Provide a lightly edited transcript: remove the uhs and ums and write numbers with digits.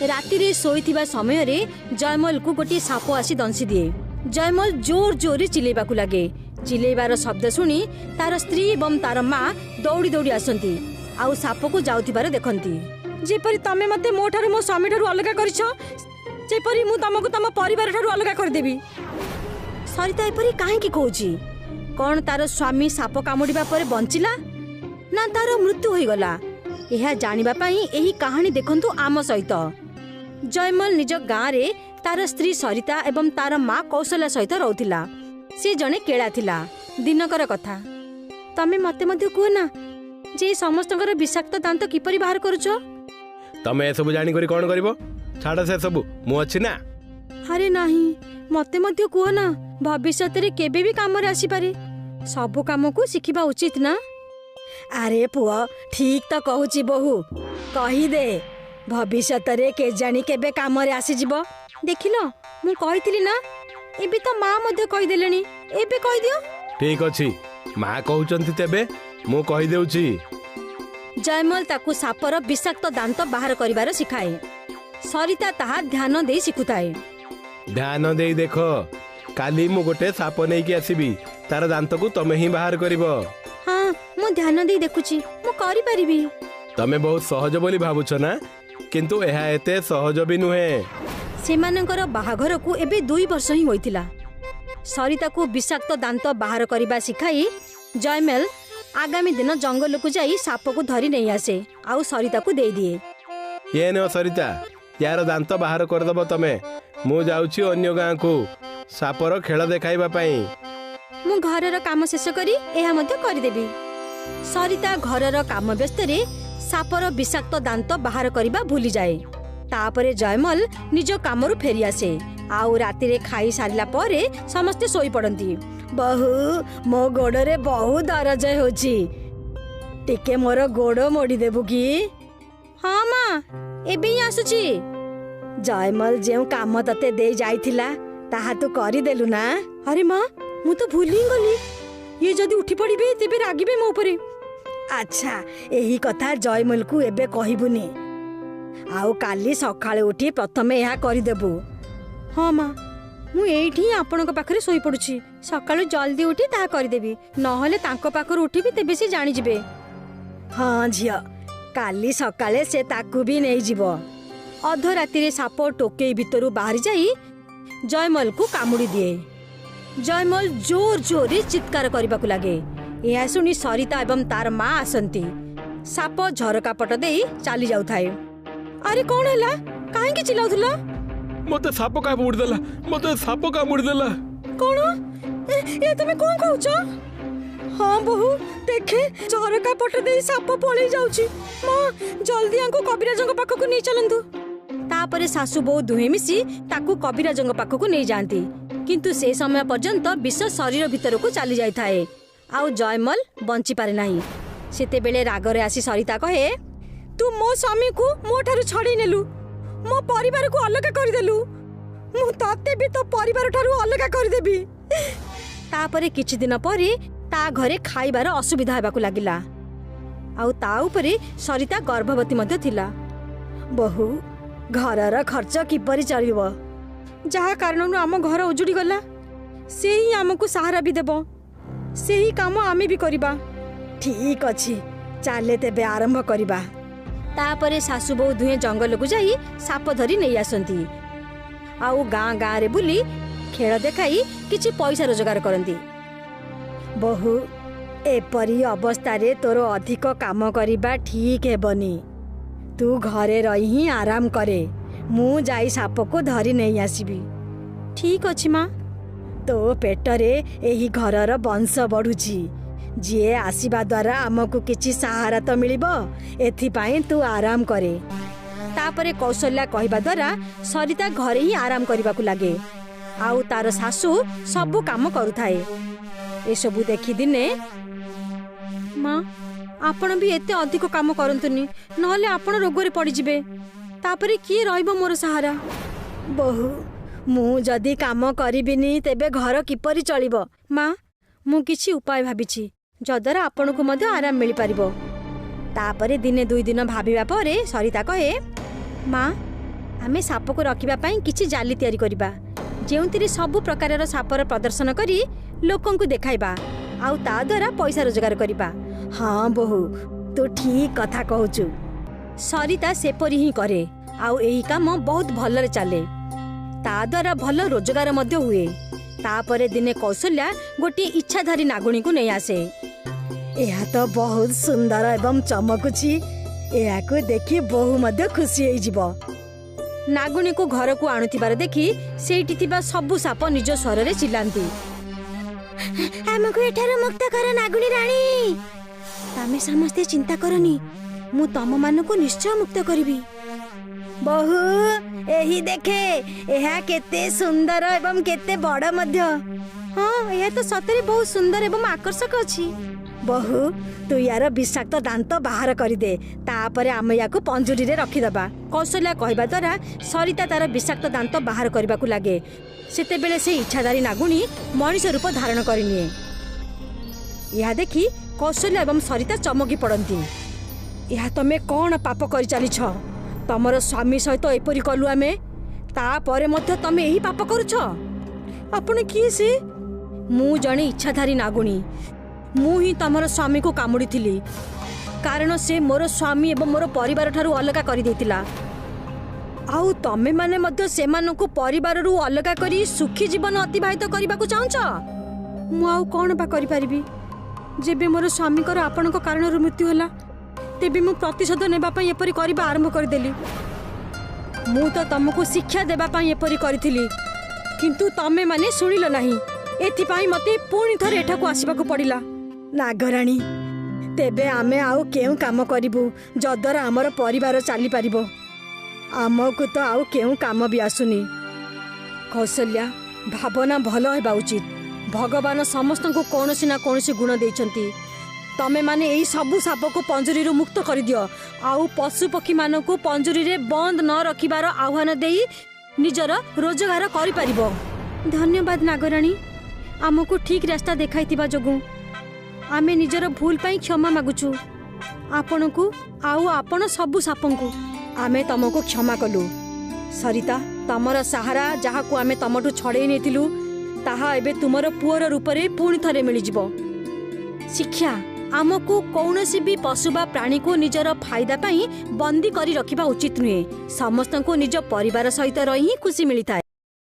ରାତିରେ ଶୋଇଥିବା ସମୟରେ ଜୟମଲକୁ ଗୋଟିଏ ସାପ ଆସି ଦଂଶି ଦିଏ। ଜୟମଲ ଜୋର ଜୋରରେ ଚିଲେଇବାକୁ ଲାଗେ। ଚିଲେଇବାର ଶବ୍ଦ ଶୁଣି ତାର ସ୍ତ୍ରୀ ଏବଂ ତାର ମା ଦୌଡ଼ି ଦୌଡ଼ି ଆସନ୍ତି ଆଉ ସାପକୁ ଯାଉଥିବାର ଦେଖନ୍ତି। ଯେପରି ତମେ ମତେ ମୋ ଠାରୁ, ମୋ ସ୍ୱାମୀ ଠାରୁ ଅଲଗା କରିଛ, ସେପରି ମୁଁ ତମକୁ ତମ ପରିବାର ଠାରୁ ଅଲଗା କରିଦେବି। ସରିତା ଏପରି କାହିଁକି କହୁଛି? କଣ ତାର ସ୍ୱାମୀ ସାପ କାମୁଡ଼ିବା ପରେ ବଞ୍ଚିଲା ନା ତାର ମୃତ୍ୟୁ ହୋଇଗଲା? ଏହା ଜାଣିବା ପାଇଁ ଏହି କାହାଣୀ ଦେଖନ୍ତୁ ଆମ ସହିତ। ଜୟମଲ ନିଜ ଗାଁରେ ତାର ସ୍ତ୍ରୀ ସରିତା ଏବଂ ତାର ମା କୌଶଲ୍ୟା ସହିତ ରହୁଥିଲା। ସେ ଜଣେ କେଳା ଥିଲା। ଦିନକର କଥା। ତମେ ମତେ ମଧ୍ୟ କୁହ ନା ଯେ ଏ ସମସ୍ତଙ୍କର ବିଷାକ୍ତ ଦାନ୍ତ କିପରି ବାହାର କରୁଛ? ତମେ ଏସବୁ ଜାଣିକରି କଣ କରିବ? ଛାଡ଼ ସେ ସବୁ, ମୁଁ ଅଛି ନା। ଆରେ ନାହିଁ, ମତେ ମଧ୍ୟ କୁହ ନା, ଭବିଷ୍ୟତରେ କେବେ ବି କାମରେ ଆସିପାରେ। ସବୁ କାମକୁ ଶିଖିବା ଉଚିତ ନା? ଆରେ ପୁଅ, ଠିକ ତ କହୁଛି ବୋହୂ, କହିଦେ, ଭବିଷ୍ୟତରେ କେଜାଣି କେବେ କାମରେ ଆସିଯିବ। ଦେଖିଲ, ମୁଁ କହିଥିଲି ନା? ଏବେ ତ ମା ମଧ୍ୟ କହିଦେଲେଣି, ଏବେ କହିଦିଅ। ଠିକ ଅଛି, ମା କହୁଛନ୍ତି ତେବେ ମୁଁ କହିଦେଉଛି। ଜୟମଲ ତାକୁ ସାପର ବିଷାକ୍ତ ଦାନ୍ତ ବାହାର କରିବାର ଶିଖାଏ। ସରିତା ତାହା ଧ୍ୟାନ ଦେଇ ଶିଖୁଥାଏ। ଧ୍ୟାନ ଦେଇ ଦେଖ, କାଲି ମୁଁ ଗୋଟେ ସାପ ନେଇକି ଆସିବି, ତାର ଦାନ୍ତକୁ ତମେ ହିଁ ବାହାର କରିବ। ହଁ, ମୁଁ ଧ୍ୟାନ ଦେଇ ଦେଖୁଛି, ମୁଁ କରିପାରିବି। ତମେ ବହୁତ ସହଜ ବୋଲି ଭାବୁଛ ନା? କିନ୍ତୁ ଏହା ଏତେ ସହଜ ବି ନୁହେଁ। ସେମାନଙ୍କର ବାହାଘରକୁ ଏବେ 2 ବର୍ଷ ହିଁ ହୋଇଥିଲା। ସରିତାକୁ ବିଷାକ୍ତ ଦାନ୍ତ ବାହାର କରିବା ଶିଖାଇ ଜୟମେଲ ଆଗାମୀ ଦିନ ଜଙ୍ଗଲକୁ ଯାଇ ସାପକୁ ଧରି ନେଇ ଆସେ ଆଉ ସରିତାକୁ ଦେଇଦିଏ। ଇଏ ନିଅ ସରିତା, ୟାର ଦାନ୍ତ ବାହାର କରିଦବ ତମେ। ମୁଁ ଯାଉଛି ଅନ୍ୟ ଗାଁକୁ ସାପର ଖେଳ ଦେଖାଇବା ପାଇଁ। ମୁଁ ଘରର କାମ ଶେଷ କରି ଏହା ମଧ୍ୟ କରିଦେବି। ସରିତା ଘରର କାମ ବ୍ୟସ୍ତରେ ସାପର ବିଷାକ୍ତ ଦାନ୍ତ ବାହାର କରିବା ଭୁଲିଯାଏ। ତାପରେ ଜୟମଲ ନିଜ କାମରୁ ଫେରିଆସେ ଆଉ ରାତିରେ ଖାଇ ସାରିଲା ପରେ ସମସ୍ତେ ଶୋଇପଡ଼ନ୍ତି। ବୋହୂ, ମୋ ଗୋଡ଼ରେ ବହୁତ ଦରଜ ହେଉଛି, ଟିକେ ମୋର ଗୋଡ଼ ମୋଡ଼ିଦେବୁ କି? ହଁ ମା, ଏବେ ହିଁ ଆସୁଛି। ଜୟମଲ ଯେଉଁ କାମ ତତେ ଦେଇ ଯାଇଥିଲା ତାହା ତୁ କରିଦେଲୁ ନା? ଆରେ ମା, ମୁଁ ତ ଭୁଲି ହିଁ ଗଲି। ଇଏ ଯଦି ଉଠି ପଡ଼ିବେ ତେବେ ରାଗିବେ ମୋ ଉପରେ। ଆଚ୍ଛା, ଏହି କଥା ଜୟମଲକୁ ଏବେ କହିବୁନି, ଆଉ କାଲି ସକାଳୁ ଉଠି ପ୍ରଥମେ ଏହା କରିଦେବୁ। ହଁ ମା, ମୁଁ ଏଇଠି ହିଁ ଆପଣଙ୍କ ପାଖରେ ଶୋଇପଡ଼ୁଛି। ସକାଳୁ ଜଲ୍ଦି ଉଠି ତାହା କରିଦେବି, ନହେଲେ ତାଙ୍କ ପାଖରୁ ଉଠିବି ତେବେ ସେ ଜାଣିଯିବେ। ହଁ ଝିଅ, କାଲି ସକାଳେ ସେ ତାକୁ ବି ନେଇଯିବ। ଅଧରାତିରେ ସାପ ଟୋକେଇ ଭିତରୁ ବାହାରି ଯାଇ ଜୟମଲକୁ କାମୁଡ଼ି ଦିଏ। ଜୟମଲ ଜୋର ଜୋରରେ ଚିତ୍କାର କରିବାକୁ ଲାଗେ। ଏହା ଶୁଣି ସରିତା ଏବଂ ତାର ମା ଆସନ୍ତି। ସାପ ଝରକା ପଟ ଦେଇ ଚାଲି ଯାଉଥାଏ। ଆରେ କଣ ହେଲା, କାହିଁକି ଚିଲାଉଥିଲ? ମତେ ସାପ କାମୁଡ଼ି ଦେଲା, ମତେ ସାପ କାମୁଡ଼ି ଦେଲା। କଣ? ଏ ତମେ କଣ କହୁଛ? ହଁ ବୋହୂ, ଦେଖେ ଝରକା ପଟ ଦେଇ ସାପ ପଳେଇ ଯାଉଛି। ମା, ଜଲ୍ଦି ୟାଙ୍କୁ କବିରାଜଙ୍କ ପାଖକୁ ନେଇ ଚାଲନ୍ତୁ। ତାପରେ ଶାଶୁ ବୋହୂ ଦୁହେଁ ମିଶି ତାକୁ କବିରାଜଙ୍କ ପାଖକୁ ନେଇଯାଆନ୍ତି। କିନ୍ତୁ ସେ ସମୟ ପର୍ଯ୍ୟନ୍ତ ବିଷ ଶରୀର ଭିତରକୁ ଚାଲି ଯାଇଥାଏ ଆଉ ଜୟମଲ ବଞ୍ଚିପାରେ ନାହିଁ। ସେତେବେଳେ ରାଗରେ ଆସି ସରିତା କହେ, ତୁ ମୋ ସ୍ୱାମୀକୁ ମୋ ଠାରୁ ଛଡ଼େଇ ନେଲୁ, ମୋ ପରିବାରକୁ ଅଲଗା କରିଦେଲୁ, ମୁଁ ତତେ ବି ତୋ ପରିବାର ଠାରୁ ଅଲଗା କରିଦେବି। ତାପରେ କିଛି ଦିନ ପରେ ତା ଘରେ ଖାଇବାର ଅସୁବିଧା ହେବାକୁ ଲାଗିଲା ଆଉ ତା ଉପରେ ସରିତା ଗର୍ଭବତୀ ମଧ୍ୟ ଥିଲା। ବୋହୂ, ଘରର ଖର୍ଚ୍ଚ କିପରି ଚଳିବ? ଯାହା କାରଣରୁ ଆମ ଘର ଉଜୁଡ଼ି ଗଲା ସେ ହିଁ ଆମକୁ ସାହାରା ବି ଦେବ, ସେହି କାମ ଆମେ ବି କରିବା। ଠିକ ଅଛି, ଚାଲେ ତେବେ ଆରମ୍ଭ କରିବା। ତାପରେ ଶାଶୁ ବୋହୂ ଦୁହେଁ ଜଙ୍ଗଲକୁ ଯାଇ ସାପ ଧରି ନେଇ ଆସନ୍ତି ଆଉ ଗାଁ ଗାଁରେ ବୁଲି ଖେଳ ଦେଖାଇ କିଛି ପଇସା ରୋଜଗାର କରନ୍ତି। ବୋହୂ, ଏପରି ଅବସ୍ଥାରେ ତୋର ଅଧିକ କାମ କରିବା ଠିକ ହେବନି। ତୁ ଘରେ ରହି ହିଁ ଆରାମ କରେ, ମୁଁ ଯାଇ ସାପକୁ ଧରି ନେଇ ଆସିବି। ଠିକ ଅଛି ମା। ତୋ ପେଟରେ ଏହି ଘରର ବଂଶ ବଢୁଛି, ଯିଏ ଆସିବା ଦ୍ୱାରା ଆମକୁ କିଛି ସାହାରା ତ ମିଳିବ, ଏଥିପାଇଁ ତୁ ଆରାମ କରେ। ତାପରେ କୌଶଲ୍ୟା କହିବା ଦ୍ୱାରା ସରିତା ଘରେ ହିଁ ଆରାମ କରିବାକୁ ଲାଗେ ଆଉ ତାର ଶାଶୁ ସବୁ କାମ କରୁଥାଏ। ଏସବୁ ଦେଖି ଦିନେ, ମା, ଆପଣ ବି ଏତେ ଅଧିକ କାମ କରନ୍ତୁନି, ନହେଲେ ଆପଣ ରୋଗରେ ପଡ଼ିଯିବେ। ତାପରେ କିଏ ରହିବ ମୋର ସାହାରା? ବୋହୂ, ମୁଁ ଯଦି କାମ କରିବିନି ତେବେ ଘର କିପରି ଚଳିବ? ମା, ମୁଁ କିଛି ଉପାୟ ଭାବିଛି ଯଦ୍ୱାରା ଆପଣଙ୍କୁ ମଧ୍ୟ ଆରାମ ମିଳିପାରିବ। ତାପରେ ଦିନେ 2 ଦିନ ଭାବିବା ପରେ ସରିତା କହେ, ମା, ଆମେ ସାପକୁ ରଖିବା ପାଇଁ କିଛି ଜାଲି ତିଆରି କରିବା, ଯେଉଁଥିରେ ସବୁ ପ୍ରକାରର ସାପର ପ୍ରଦର୍ଶନ କରି ଲୋକଙ୍କୁ ଦେଖାଇବା ଆଉ ତା ଦ୍ୱାରା ପଇସା ରୋଜଗାର କରିବା। ହଁ ବୋହୂ, ତୁ ଠିକ କଥା କହୁଛୁ। ସରିତା ସେପରି ହିଁ କରେ ଆଉ ଏହି କାମ ବହୁତ ଭଲରେ ଚାଲେ। ତା ଦ୍ୱାରା ଭଲ ରୋଜଗାର ମଧ୍ୟ ହୁଏ। ତାପରେ ଦିନେ କୌଶଲ୍ୟା ଗୋଟିଏ ଇଚ୍ଛାଧାରୀ ନାଗୁଣୀକୁ ନେଇ ଆସେ। ଏହା ତ ବହୁତ ସୁନ୍ଦର ଏବଂ ଚମକୁଛି। ଏହାକୁ ଦେଖି ବୋହୂ ମଧ୍ୟ ଖୁସି ହେଇଯିବ। ନାଗୁଣୀକୁ ଘରକୁ ଆଣୁଥିବାର ଦେଖି ସେଇଠି ଥିବା ସବୁ ସାପ ନିଜ ସ୍ୱରରେ ଚିଲ୍ଲାନ୍ତି, ଆମକୁ ଏଠାରୁ ମୁକ୍ତ କର ନାଗୁଣୀ ରାଣୀ। ତମେ ସମସ୍ତେ ଚିନ୍ତା କରନି, ମୁଁ ତମମାନଙ୍କୁ ନିଶ୍ଚୟ ମୁକ୍ତ କରିବି। ବୋହୂ, ଏହି ଦେଖେ, ଏହା କେତେ ସୁନ୍ଦର ଏବଂ କେତେ ବଡ଼ ମଧ୍ୟ। ହଁ, ଏହା ତ ସତରେ ବହୁତ ସୁନ୍ଦର ଏବଂ ଆକର୍ଷକ ଅଛି। ବୋହୂ, ତୁ ୟାର ବିଷାକ୍ତ ଦାନ୍ତ ବାହାର କରିଦେ, ତାପରେ ଆମେ ୟାକୁ ପଞ୍ଜୁରୀରେ ରଖିଦବା। କୌଶଲ୍ୟା କହିବା ଦ୍ୱାରା ସରିତା ତାର ବିଷାକ୍ତ ଦାନ୍ତ ବାହାର କରିବାକୁ ଲାଗେ। ସେତେବେଳେ ସେ ଇଚ୍ଛାଧାରୀ ନାଗୁଣୀ ମଣିଷ ରୂପ ଧାରଣ କରିନିଏ। ଏହା ଦେଖି କୌଶଲ୍ୟା ଏବଂ ସରିତା ଚମକି ପଡ଼ନ୍ତି। ଏହା ତମେ କ'ଣ ପାପ କରିଚାଲିଛ? ତମର ସ୍ୱାମୀ ସହିତ ଏପରି କଲୁ ଆମେ, ତାପରେ ମଧ୍ୟ ତମେ ଏହି ପାପ କରୁଛ? ଆପଣ କିଏ ସେ? ମୁଁ ଜଣେ ଇଚ୍ଛାଧାରୀ ନାଗୁଣୀ। ମୁଁ ହିଁ ତମର ସ୍ୱାମୀକୁ କାମୁଡ଼ିଥିଲି, କାରଣ ସେ ମୋର ସ୍ୱାମୀ ଏବଂ ମୋର ପରିବାର ଠାରୁ ଅଲଗା କରିଦେଇଥିଲା। ଆଉ ତମେମାନେ ମଧ୍ୟ ସେମାନଙ୍କୁ ପରିବାରରୁ ଅଲଗା କରି ସୁଖୀ ଜୀବନ ଅତିବାହିତ କରିବାକୁ ଚାହୁଁଛ? ମୁଁ ଆଉ କ'ଣ ବା କରିପାରିବି? ଯେବେ ମୋର ସ୍ୱାମୀଙ୍କର ଆପଣଙ୍କ କାରଣରୁ ମୃତ୍ୟୁ ହେଲା, ତେବେ ମୁଁ ପ୍ରତିଶୋଧ ନେବା ପାଇଁ ଏପରି କରିବା ଆରମ୍ଭ କରିଦେଲି। ମୁଁ ତ ତମକୁ ଶିକ୍ଷା ଦେବା ପାଇଁ ଏପରି କରିଥିଲି, କିନ୍ତୁ ତମେମାନେ ଶୁଣିଲ ନାହିଁ। ଏଥିପାଇଁ ମୋତେ ପୁଣି ଥରେ ଏଠାକୁ ଆସିବାକୁ ପଡ଼ିଲା। ନାଗରାଣୀ, ତେବେ ଆମେ ଆଉ କେଉଁ କାମ କରିବୁ ଯଦ୍ୱାରା ଆମର ପରିବାର ଚାଲିପାରିବ? ଆମକୁ ତ ଆଉ କେଉଁ କାମ ବି ଆସୁନି। କୌଶଲ୍ୟା, ଭାବନା ଭଲ ହେବା ଉଚିତ। ଭଗବାନ ସମସ୍ତଙ୍କୁ କୌଣସି ନା କୌଣସି ଗୁଣ ଦେଇଛନ୍ତି। ତମେମାନେ ଏଇ ସବୁ ସାପକୁ ପଞ୍ଜୁରୀରୁ ମୁକ୍ତ କରିଦିଅ ଆଉ ପଶୁପକ୍ଷୀମାନଙ୍କୁ ପଞ୍ଜୁରୀରେ ବନ୍ଦ ନ ରଖିବାର ଆହ୍ୱାନ ଦେଇ ନିଜର ରୋଜଗାର କରିପାରିବ। ଧନ୍ୟବାଦ ନାଗରାଣୀ, ଆମକୁ ଠିକ୍ ରାସ୍ତା ଦେଖାଇଥିବା ଯୋଗୁଁ। ଆମେ ନିଜର ଭୁଲ ପାଇଁ କ୍ଷମା ମାଗୁଛୁ ଆପଣଙ୍କୁ ଆଉ ଆପଣ ସବୁ ସାପଙ୍କୁ। ଆମେ ତମକୁ କ୍ଷମା କଲୁ। ସରିତା, ତମର ସାହାରା ଯାହାକୁ ଆମେ ତମଠୁ ଛଡ଼େଇ ନେଇଥିଲୁ, ତାହା ଏବେ ତୁମର ପୁଅର ରୂପରେ ପୁଣି ଥରେ ମିଳିଯିବ। ଶିକ୍ଷା, ଆମକୁ କୌଣସି ବି ପଶୁ ବା ପ୍ରାଣୀକୁ ନିଜର ଫାଇଦା ପାଇଁ ବନ୍ଦୀ କରି ରଖିବା ଉଚିତ ନୁହେଁ। ସମସ୍ତଙ୍କୁ ନିଜ ପରିବାର ସହିତ ରହି ହିଁ ଖୁସି ମିଳିଥାଏ।